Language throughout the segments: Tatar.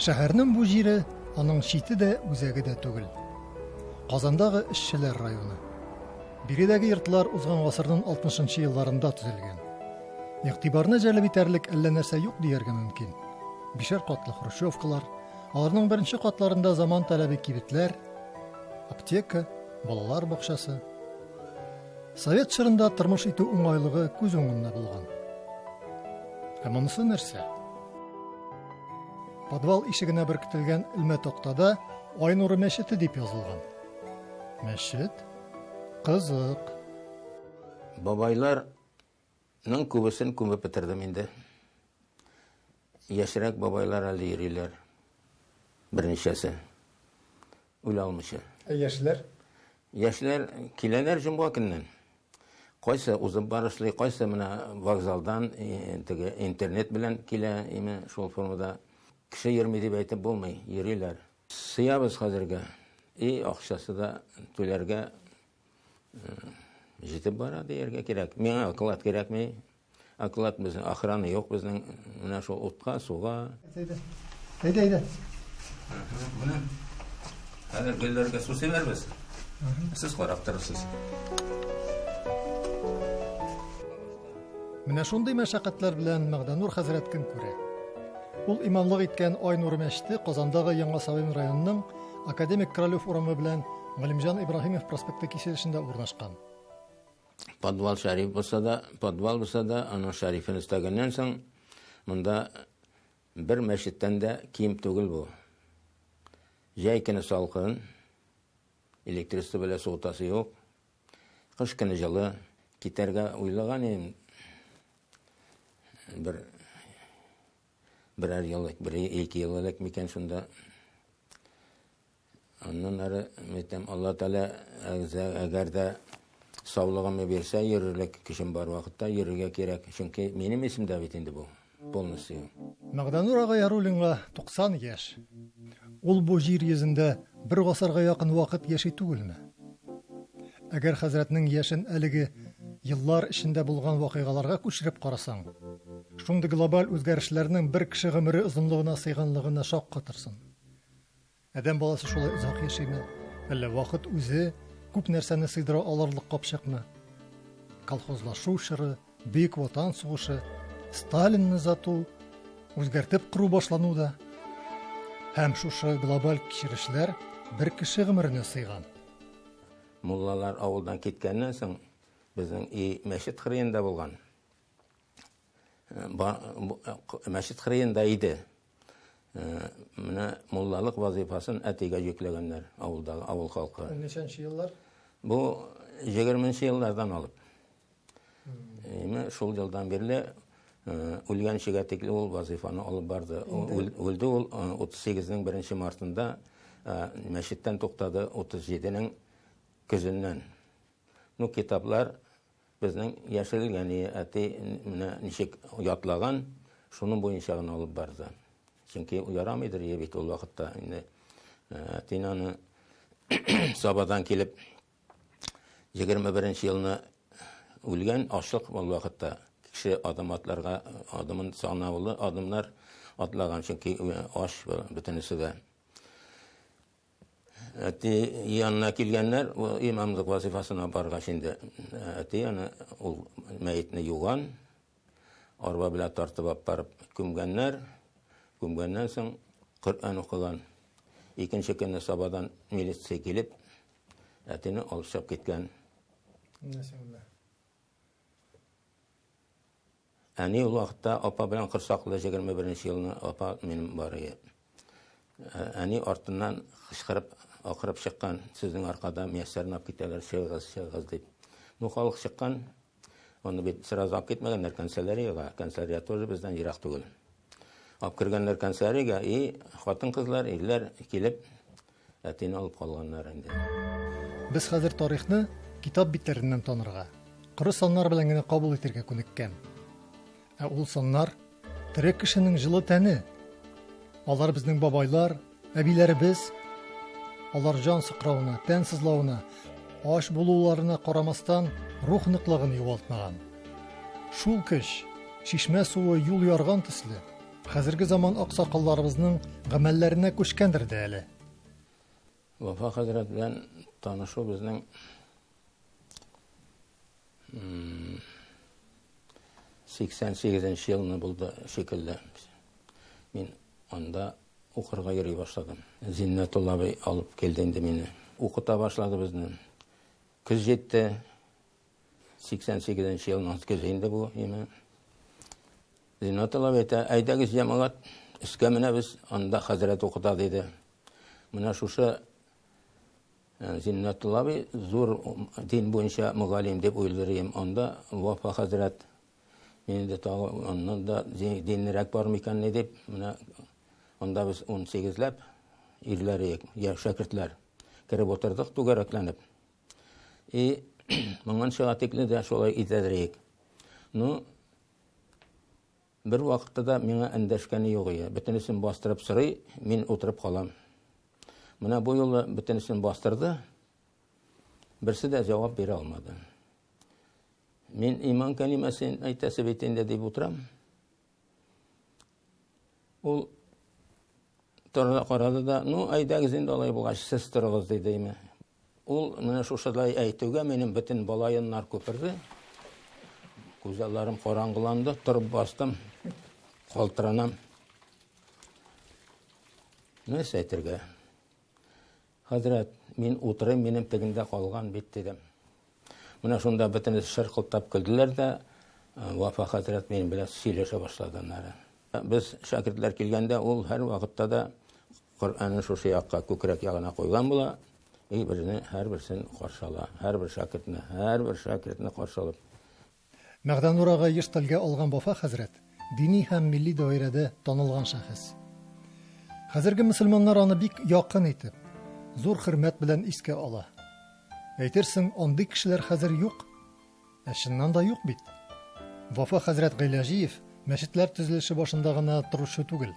Шәһәрнең бу җире аның чите дә, үзәге дә түгел. Казандагы эшчеләр районы. Биредәге йортлар узган гасырның 60 нчы елларында төзелгән. Игътибарны җәлеп итәрлек әллә нәрсә юк дияргә мөмкин. Бишәр катлы хрущевкалар, аларның беренче катларында заман таләбе кибетләр, аптека, балалар бакчасы. Совет чорында тормыш итү уңайлыгы күз уңында булган. Ә монысы нәрсә? Подвал ишегенә беркетелгән элмә тактада Айнуры мәчете дип язылган. Мәчет? Кызык. Бабайларның күбесен күмеп бетердем инде. Яшьрәк бабайлар әле йөриләр. Берничәсе. Үлә алмыйча. Ә яшьләр? Яшьләр киләләр җомга көннән. Кайсы узып барышлый, кайсы менә вокзалдан теге интернет белән килә, име шул формада. Кеше йөрми дип әйтеп булмый, йөриләр. Сыябыз хәзергә. И акчасы да түләргә җитеп бара дияргә кирәк. Миңа оклад кирәкми. Оклад безнең, охрана юк безнең. Менә шул утка, суга. Әйдә, әйдә. Әйдә. Менә хәзер гөлләргә су сибәрбез. Сез карап торырсыз. Менә шундый мәшәкатьләр белән Мәгъдәнур хәзрәт көн күрә. Ул имамлык иткән Айнур мәчете Казандагы Яңа Савин районының Академик Королев урамы белән Галимҗан Ибраһимов проспекты киселешендә урнашкан. Подвал шәриф булса да, подвал булса да, аның шәрифен өстәгәннән соң, монда бер мәчеттән дә ким түгел бу. Җәй көне салкын, электричество белән суытасы юк. Кыш көне җылы. Китәргә уйлаган идем. Бер берәр ел, бер ике ел элек микән шунда. Аннан ары, әйтәм, Алла Тәгалә әгәр дә саулыгымны бирсә, йөрерлек көчем бар вакытта йөрергә кирәк. Чөнки минем исемдә бит инде бу полностью. Мәгъдәнур ага Яруллинга 90 яшь. Ул бу җир йөзендә бер гасырга якын вакыт яши түгелме? Әгәр хәзрәтнең яшен әлеге еллар эчендә булган вакыйгаларга күчереп карасаң, шундый глобаль үзгәрешләрнең бер кеше гомере озынлыгына сыйганлыгына шаккатырсың. Адәм баласы шулай озак яшиме? Әллә вакыт үзе күп нәрсәне сыйдыра алырлык капчыкмы? Колхозлашу чоры, Бөек Ватан сугышы, Сталинны зату, үзгәртеп кору башлану да. Һәм шушы глобаль кичерешләр бер кеше гомеренә сыйган. Муллалар авылдан киткәннән соң, безнең и мәчет кырыенда булган. Мәчет кырыенда иде. Менә муллалык вазифасын әтигә йөкләгәннәр авылдагы авыл халкы. Ничәнче еллар? Бу 20 еллардан алып. Менә шул елдан бирле үлгәнчегә тикле ул вазифаны алып барды. Үлде ул 38-нең 1 мартында, мәчеттән туктады 37-нең көзеннән. Ну, китаплар Безнең яшерелгән әти менә ничек ятлаган, шуның буенча гына алып барды. Чөнки ярамыйдыр ие бит ул вакытта инде. Әтине аны Сабадан килеп 21 елны үлгән ачлык ул вакытта. Кеше адым атларга, адымын санаулы адымнар атлаган, чөнки ач бөтенесе дә. Әти янына килгәннәр, ул имамлык вазифасына баргач инде, әти аны ул мәетне юган, арба белән тартып алып барып күмгәннәр. Күмгәннән соң Коръән укыган. Икенче көнне Сабадан милиция килеп, әтине алып чыгып киткән. Нәрсә? Әни ул вакытта апа белән корсаклы 21 нче елны апа минем бар иде. Әни артыннан кычкырып, акырып чыккан, сезнең аркада Мияссәрне алып китәләр, чыгыгыз, чыгыгыз дип. Ну, халык чыккан, аны бит сразу алып китмәгәннәр канцелярияга, канцелярия тоже бездән ерак түгел. Алып кергәннәр канцелярияга, и хатын-кызлар, ирләр килеп, әтине алып калганнар инде. Без хәзер тарихны китап битләреннән танырга, коры саннар белән генә кабул итәргә күнеккән. Ә ул саннар тере кешенең җылы тәне. Алар безнең бабайлар, әбиләребез. Алар җан сыкравына, тән сызлавына, ач булуларына карамастан, рух ныклыгын югалтмаган. Шул көч, чишмә суы юл ярган төсле, хәзерге заман аксакалларыбызның гамәлләренә күчкәндер дә әле. Вафа хәзрәт белән танышу безнең 88 елны булды шикелле. Мин анда укырга йөри башладым. Зиннәтулла абый алып килде инде мине. Укыта башлады безне. Көз җитте. 88 елның көзе инде бу, име. Зиннәтулла абый әйтә, әйдәгез җәмәгать, өскә менәбез, анда хәзрәт укыта диде. Менә шушы Зиннәтулла абый зур дин буенча мөгаллим дип уйлыйм. Анда Вафа хәзрәт мин инде тагы аннан да динлерәк бар микән ни дип, менә анда без 18ләп ирләр идек, я шәкертләр. Кереп утырдык түгәрәкләнеп. И моңынчага тикле дә шулай итәдер идек. Ну, бер вакытта да миңа эндәшкәне юк иде. Бөтенесен бастырып сорый, мин утырып калам. Менә бу юлы бөтенесен бастырды. Берсе дә җавап бирә алмады. Мин иман кәлимәсен әйтәсе бит инде дип утырам. Ул торды карады да, ну, әйдәгез инде алай булгач, сез торыгыз, диде име. Ул менә шушылай әйтүгә минем бөтен балаеннар күперде. Күз алларым караңгыланды, торып бастым, калтыранам. Нәрсә әйтергә? Хәзрәт, мин утырыйм, минем тегендә калган бит, дидем. Менә шунда бөтенесе шыркылдап көлделәр дә, Вафа хәзрәт минем белән сөйләшә башлады аннары. Без шәкертләр килгәндә ул һәр вакытта да Коръәнен шушы якка күкрәк ягына куйган була. И берне һәрберсен каршы ала. Һәрбер шәкертне, һәрбер шәкертне каршы алып. Мәгъдәнур агай еш телгә алган Вафа хәзрәт дини һәм милли даирәдә танылган шәхес. Хәзерге мөселманнар аны бик якын итеп, зур хөрмәт белән искә ала. Әйтерсең, андый кешеләр хәзер юк. Ә чыннан да юк бит. Вафа хәзрәт Гыйләҗиев мәчетләр төзелеше башында гына торучы түгел.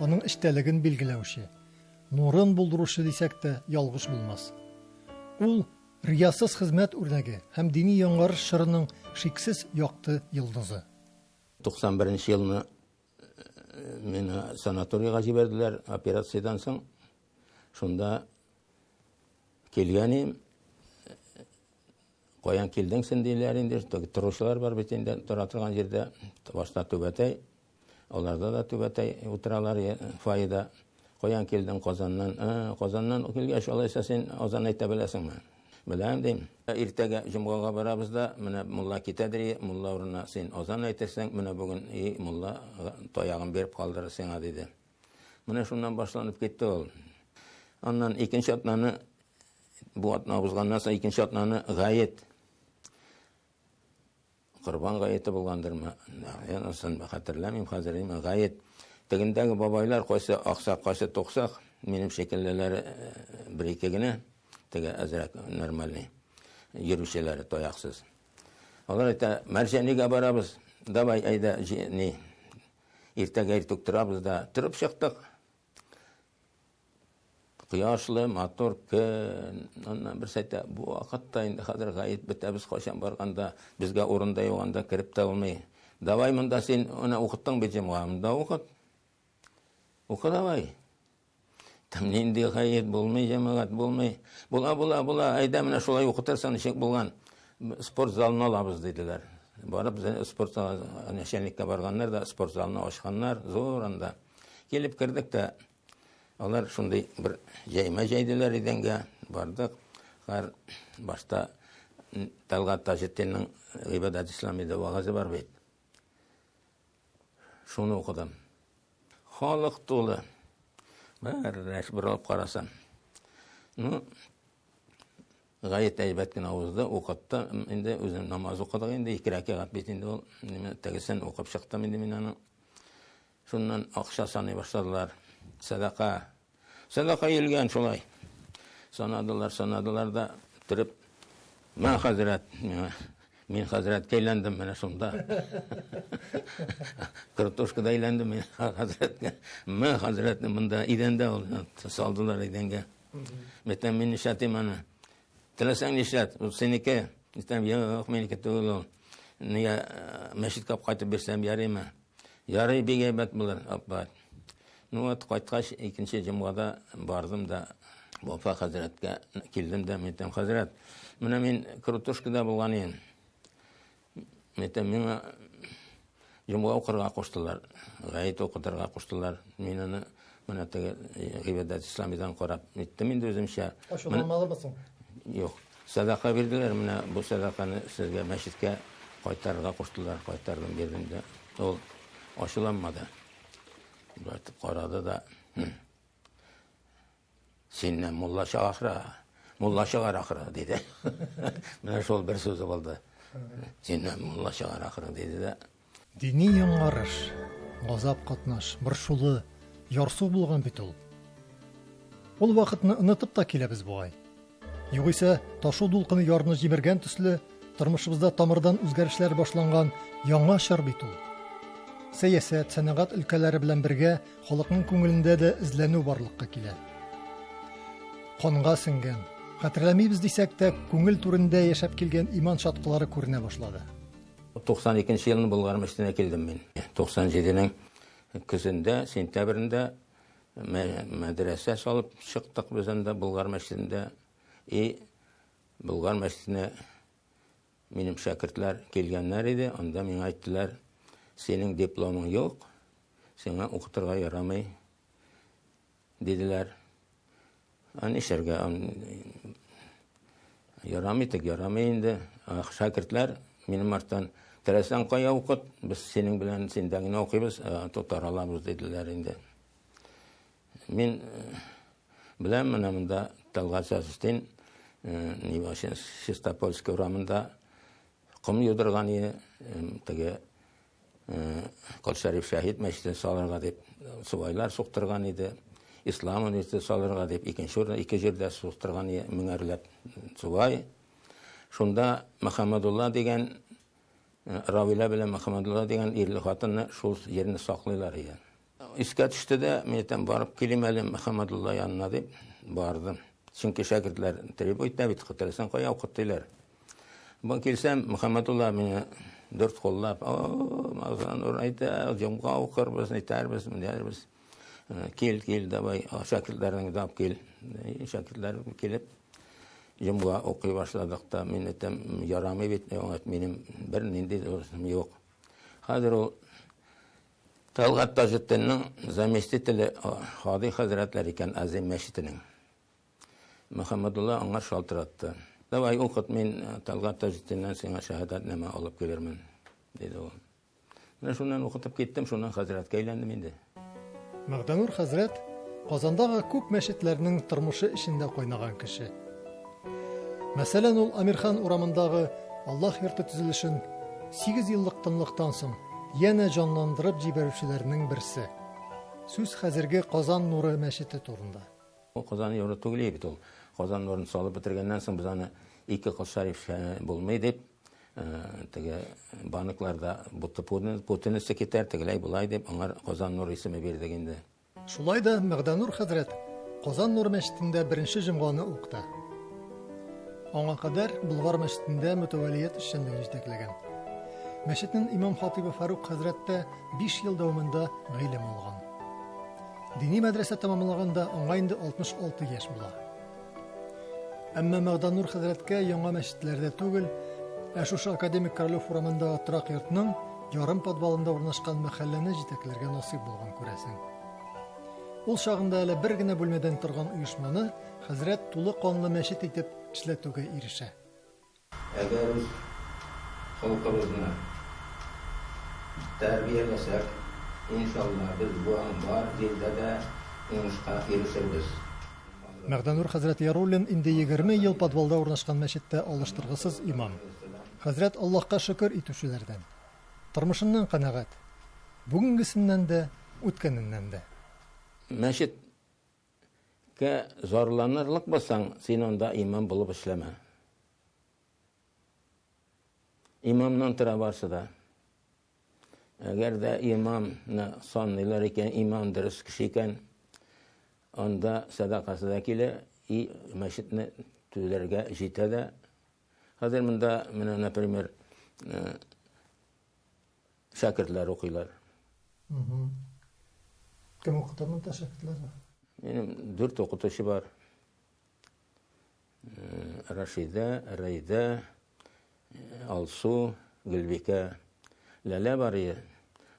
Аның эчтәлеген билгеләүче, нурын булдыручы дисәк тә ялгыш булмас. Ул риясыз хезмәт үрнәге һәм дини яңарыш чорының шиксез якты йолдызы. 91 нче елны мине санаторийга җибәрделәр операциядән соң. Шунда килгән идем. Каян килдең син диләр инде. Торучылар бар бит инде, тора торган җирдә. Башта түбәтәй, аларда да түбәтәй утыралар фойеда. Каян килдең? Казаннан. Ә, Казаннан килгәч, алайса син азан әйтә беләсеңме? Беләм, дим. Иртәгә җомгага барабыз да, менә мулла китәдер, мулла урынына син азан әйтерсең, менә бүген и мулла таягын биреп калдырыр сиңа, диде. Менә шуннан башланып китте ул. Аннан икенче атнаны, бу атна узганнан соң икенче атнаны гает. Корбан гаете булгандырмы? Анысын хәтерләмим хәзер, инде гает. Тегендәге бабайлар кайсы аксак, кайсы туксак, минем шикеллеләре бер-ике генә, теге әзрәк нормальный йөрүчеләре таяксыз. Алар әйтә, Мәрҗанигә барабыз, давай әйдә, ни, иртәгә иртүк торабыз да, торып чыктык. Кояшлы, матур көн. Аннан берсе әйтә, бу вакытта инде хәзер гает бетә, без кайчан барганда, безгә урын да юк, анда кереп тә булмый. Давай монда син аны укыттың бит җомга, монда укыт. Укы давай. Там нинди гает булмый, җәмәгать булмый. Була, була, була, әйдә менә шулай укытырсың, ничек булган. Спорт залына алабыз, диделәр. Барып спорт залына, начальникка барганнар да спорт залына ачканнар, зур анда. Килеп кердек тә, алар шундый бер җәймә җәйделәр идәнгә, бардык. Хәр башта Талгат Таҗетдинның Гыйбадәт Исламида вәгазе бар бит. Шуны укыдым. Халык тулы. Бер борылып карасам. Ну, гаять әйбәт кенә узды, укытты. Инде үзем намаз укыдык инде, ике рәкәгать бит инде ул. Тегесен укып чыктым инде мин аның. Шуннан акча саный башладылар. Сәдака. Сәдака елгән шулай. Санадылар, санадылар да торып, Мә хәзрәт, миңа мин хәзрәткә әйләндем менә шунда. Картошкада әйләндем мин хәзрәткә. Мә хәзрәтне монда идәндә ул салдылар идәнгә. Мәйтәм, мин нишләтим аны? Теләсәң нишләт, ул синеке. Әйтәм, юк, минеке түгел ул. Нигә мәчеткә кайтып бирсәм ярыймы? Ярый, бик әйбәт булыр, апа. Ну вот, кайткач, икенче җомгада бардым да Вафа хәзрәткә килдем дә, мин әйтәм, хәзрәт, менә мин Крутушкада булган идем. Мин әйтәм, миңа җомга укырга куштылар, гает укытырга куштылар. Мин аны менә теге гыйбадәт исламидан карап иттем инде үземчә. Ачуланмадымы соң? Юк. Сәдака бирделәр, менә бу сәдаканы сезгә мәчеткә кайтарырга куштылар, кайтардым, бирдем дә. Ул ачуланмады. Болай карады да. Синнән мулла чыга ахры, мулла чыгар ахры, диде. Менә шул бер сүзе булды. Синнән мулла чыгар ахры, диде дә. Дини яңарыш, газап катнаш, борчулы, ярсу булган бит ул. Ул вакытны онытып та киләбез бугай. Югыйсә, ташу дулкыны ярны җимергән төсле, тормышыбызда тамырдан үзгәрешләр башланган яңа чор бит ул. Сәясәт, сәнәгать өлкәләре белән бергә халыкның күңелендә дә эзләнү барлыкка килә. Канга сеңгән, хәтерләмибез дисәк тә, күңел түрендә яшәп килгән иман чаткылары күренә башлады. 92 елны Болгар мәчетенә килдем мин. 97-нең көзендә, сентябрендә мәдрәсә салып чыктык без анда Болгар мәчетендә. И Болгар мәчетенә минем шәкертләр килгәннәр иде, анда миңа әйттеләр, синең дипломың юк, сиңа укытырга ярамый, диделәр. Ә нишләргә? Ярамый тек ярамый инде. Шәкертләр минем арттан теләсәң кая укыт, без синең белән синдә генә укыйбыз, тотар алабыз диделәр инде. Мин беләм, менә монда Талгат Шәмсетдин, Чистопольский урамында ком юдырган иде, теге Кол Шәриф шәһид мәчетен салырга дип субайлар суктырган иде. Ислам университеты салырга дип икенче урын, ике җирдә суктырган иде, меңәрләп субай. Шунда Мөхәммәдулла дигән Равилә белән Мөхәммәдулла дигән ирле хатынны шул җирне саклыйлар иде. Искә төште дә, мин әйтәм, барып килим әле Мөхәммәдулла янына дип бардым. Чөнки шәкертләр требует да бит, теләсәң кая укыт диләр. Бу килсәм, Мөхәммәдулла мине дүрт куллап, о, Мазанур әйтә, җомга укырбыз, әйтәрбез, менәрбез. Кил, кил, давай, шәкертләреңне алып кил. Шәкертләр килеп, җомга укый башладык та, мин әйтәм, ярамый бит, минем бер нинди юк. Хәзер ул Тәлгать Таҗетдинның заместителе Һади хәзрәтләр икән Азим мәчетенең. Мөхәммәдулла аңа шалтыратты. Давай укыт, мин Тәлгать Таҗетдиннән сиңа шәһадәтнамә алып килермен, диде ул. Менә шуннан укытып киттем, шуннан хәзрәткә әйләндем инде. Мәгъдәнур хәзрәт Казандагы күп мәчетләрнең тормышы эчендә кайнаган кеше. Мәсәлән, ул Амирхан урамындагы Аллаһ йорты төзелешен 8 еллык тынлыктан соң янә җанландырып җибәрүчеләрнең берсе. Сүз хәзерге Казан нуры мәчете турында. Ул Казан нуры түгел бит ул. Казан нурын салып бетергәннән соң без аны ике Кол Шәриф булмый дип, теге банкларда будто путинесе китәр, тегеләй болай дип, аңар Казан нуры исеме бирдек инде. Шулай да Мәгъдәнур хәзрәт Казан Нур мәчетендә беренче җомганы укыта. Аңа кадәр Болгар мәчетендә мөтәвәлият эшчәнлеген җитәкләгән. Мәчетнең имам-хатыйбы Фарук хәзрәт тә 5 ел дәвамында гыйлем алган. Дини мәдрәсә тәмамлаганда аңа инде 66 яшь була. Әмма Мәгъданур хәзрәткә яңа мәчетләрдә түгел, ә шушы Академик Королев урамындагы торак йортның ярым подвалында урнашкан мәхәлләне җитәкләргә насыйп булган күрәсең. Ул чагында әле бер генә бүлмәдән торган оешманы хәзрәт тулы канлы мәчет итеп эшләтүгә ирешә. Әгәр үз холкыбызны тәрбияләсәк, иншалла, без бу бар җирдә дә уңышка ирешербез. Мәгъдәнур хәзрәт Яруллин инде 20 ел подвалда урнашкан мәчеттә алыштыргысыз имам. Хәзрәт Аллаһка шөкер итүчеләрдән. Тормышыннан канәгать. Бүгенгесеннән дә, үткәненнән дә. Мәчет Кә зарланырлык булсаң, син анда имам булып эшләмә. Имамнан тора барсы да. Әгәр дә имамны саныйлар икән, имам дөрес кеше икән, анда сәдакасы да килә, и мәчетне түләргә җитә дә. Хәзер монда менә, например, шәкертләр укыйлар. Кем укыта монда шәкертләрне? Минем дүрт укытучы бар. Рашидә, Рәйдә, Алсу, Гөлбикә. Ләлә бар иде.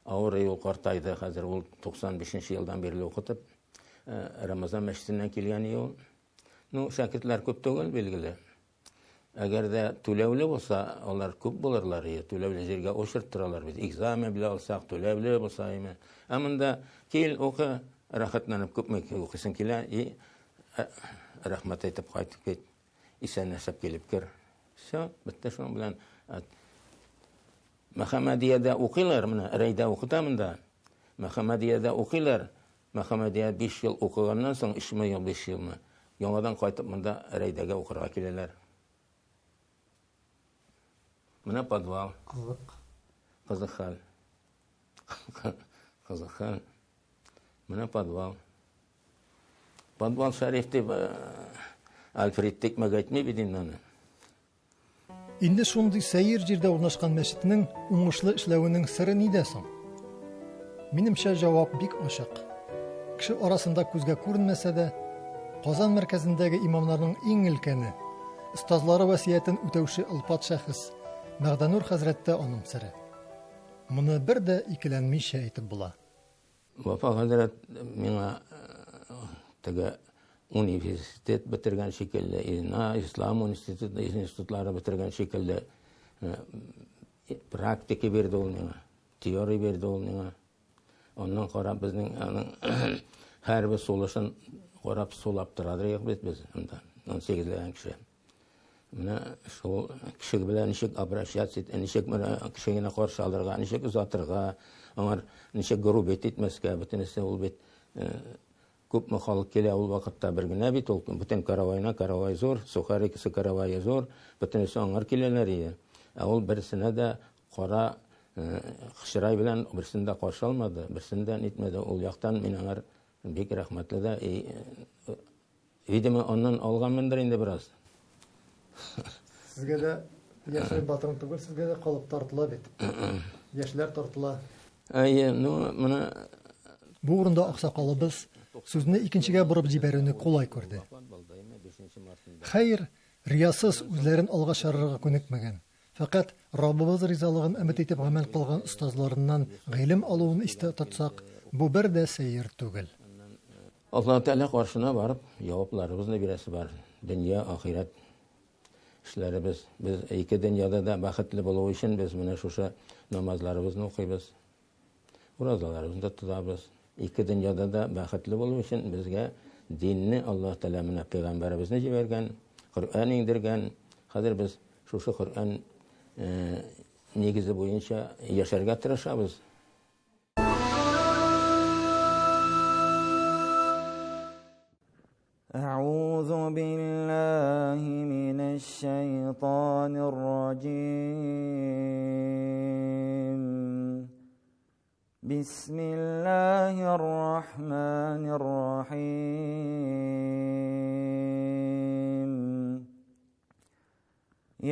Авырый ул, картайды. Хәзер ул 95 елдан бирле укытып, Рамазан мәчетеннән килгән ул. Ну, шәкертләр күп түгел, билгеле. Әгәр дә түләүле булса, алар күп булырлар иде. Түләүле җиргә очерт торалар бит. Экзамен белә алсак, түләүле булса име. Ә монда кил, укы, рәхәтләнеп күпме укыйсың килә, и рәхмәт әйтеп кайтып кит. Исәнләшеп килеп кер. Все, бетте шуның белән. Мөхәммәдиядә укыйлар, менә Рәйдә укыта монда. Мөхәммәдиядә укыйлар. Мөхәммәдия 5 ел укыганнан соң, 3 ел, 5 елмы, яңадан кайтып монда Рәйдәгә укырга киләләр. Менә подвал. Кызык. Кызык хәл. Кызык хәл. Менә подвал. Подвал шәриф дип Альфред тикмәк әйтми бит инде аны. Инде шундый сәер җирдә урнашкан мәчетнең уңышлы эшләвенең сыры нидә соң? Минемчә, җавап бик ачык. Кеше арасында күзгә күренмәсә дә, Казан мәркәзендәге имамнарның иң өлкәне, остазлары васыятен үтәүче олпат шәхес Мәгъдәнур хәзрәттә аның сере. Моны бер дә икеләнмичә әйтеп була. Вафа хәзрәт миңа теге университет бетергән шикелле, ИНА, Ислам институты, институтлары бетергән шикелле практика бирде ул миңа, теория бирде ул миңа. Аннан карап безнең аның һәрбер сулышын карап сулап торадыр бит без анда 18 ләгән кеше. Менә шул кеше белән ничек обращаться, ничек менә кешене каршы алырга, ничек озатырга, аңар ничек грубить итмәскә, бөтенесе ул бит күпме халык килә ул вакытта бер генә бит ул, бөтен каравайына каравай зур, сухарикасы каравае зур, бөтенесе аңар киләләр иде. Ә ул берсенә дә кара чырай белән берсен дә каршы алмады, берсен дә нитмәде. Ул яктан мин аңар бик рәхмәтле дә. Видимо, аннан алганмындыр инде бераз. Сезгә дә яшерен батырын түгел, сезгә дә калып тартыла бит. Яшьләр тартыла. Әйе, ну, моны Бу урында аксакалыбыз сүзне икенчегә борып җибәрүне кулай күрде. Хәер, риясыз үзләрен алга чыгарырга күнекмәгән, фәкать Раббыбыз ризалыгын өмет итеп гамәл кылган остазларыннан гыйлем алуын истә тотсак, бу бер дә сәер түгел. Аллаһ Тәгалә каршына барып җавапларыбызны бирәсе бар. Дөнья, ахирәт эшләребез. Без ике дөньяда да бәхетле булу өчен без менә шушы намазларыбызны укыйбыз. Уразаларыбызны тотабыз. Ике дөньяда да бәхетле булу өчен безгә динне Аллаһ Тәгалә менә пәйгамбәребезне җибәргән, Коръән иңдергән. Хәзер без шушы Коръән нигезе буенча яшәргә тырышабыз. أعوذ بالله من الشيطان الرجيم. بسم الله الرحمن الرحيم.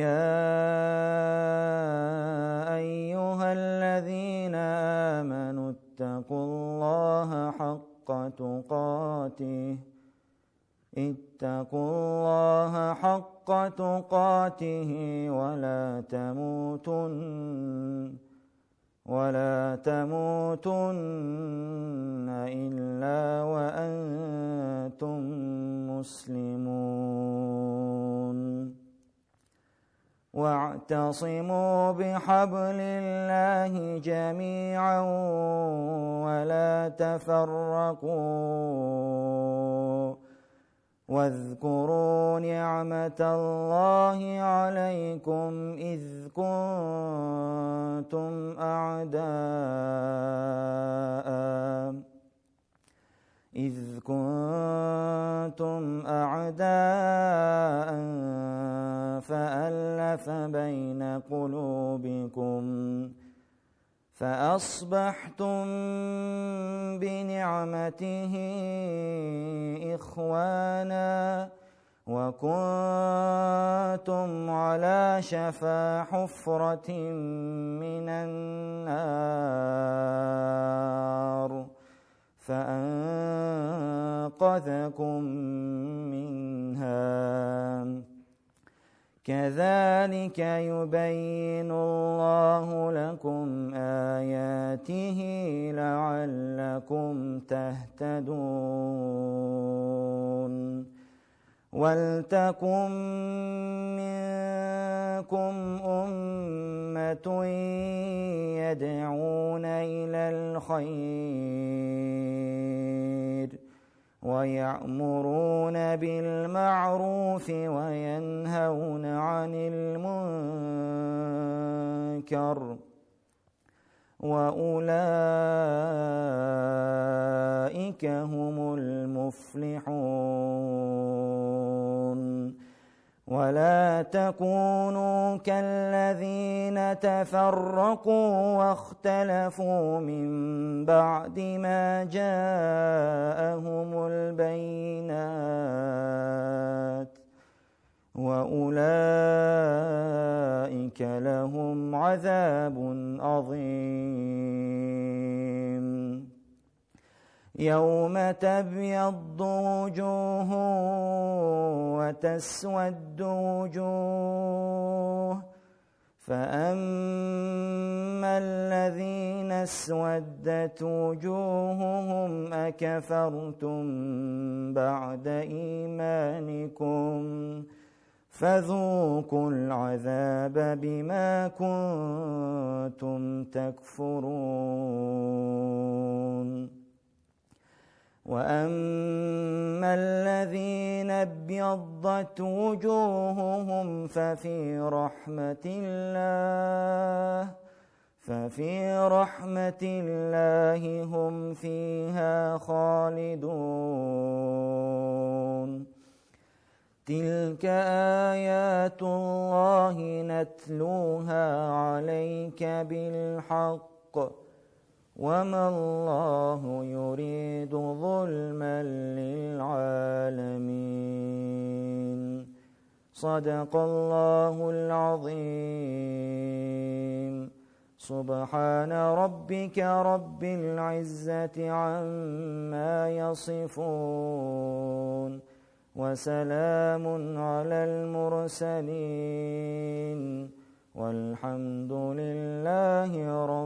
يا أيها الذين آمنوا اتقوا الله حق تقاته اتقوا الله حق تقاته ولا تموتن إلا وأنتم مسلمون. واعتصموا بحبل الله جميعا ولا تفرقوا واذكروا نعمة الله عليكم إذ كنتم أعداء فألف بين قلوبكم فأصبحتم بنعمته إخوانا وكنتم على شفا حفرة من النار فأنقذكم منها. كذلك يبين الله لكم آياته لعلكم تهتدون. ولتكن منكم أمة يدعون إلى الخير ويأمرون بالمعروف وينهون عن المنكر وأولئك هم المفلحون. ولا تكونوا كالذين تفرقوا واختلفوا من بعد ما جاءهم البينات وأولئك لهم عذاب عظيم. يوم تبيض وجوه وتسود وجوه، فأما الذين اسودت وجوههم أكفرتم بعد إيمانكم فذوقوا العذاب بما كنتم تكفرون. وأما الذين ابيضت وجوههم ففي رحمة الله هم فيها خالدون. تلك آيات الله نتلوها عليك بالحق وما الله يريد ظلما للعالمين. صدق الله العظيم. سبحان ربك رب العزة عما يصفون وسلام على المرسلين والحمد لله رب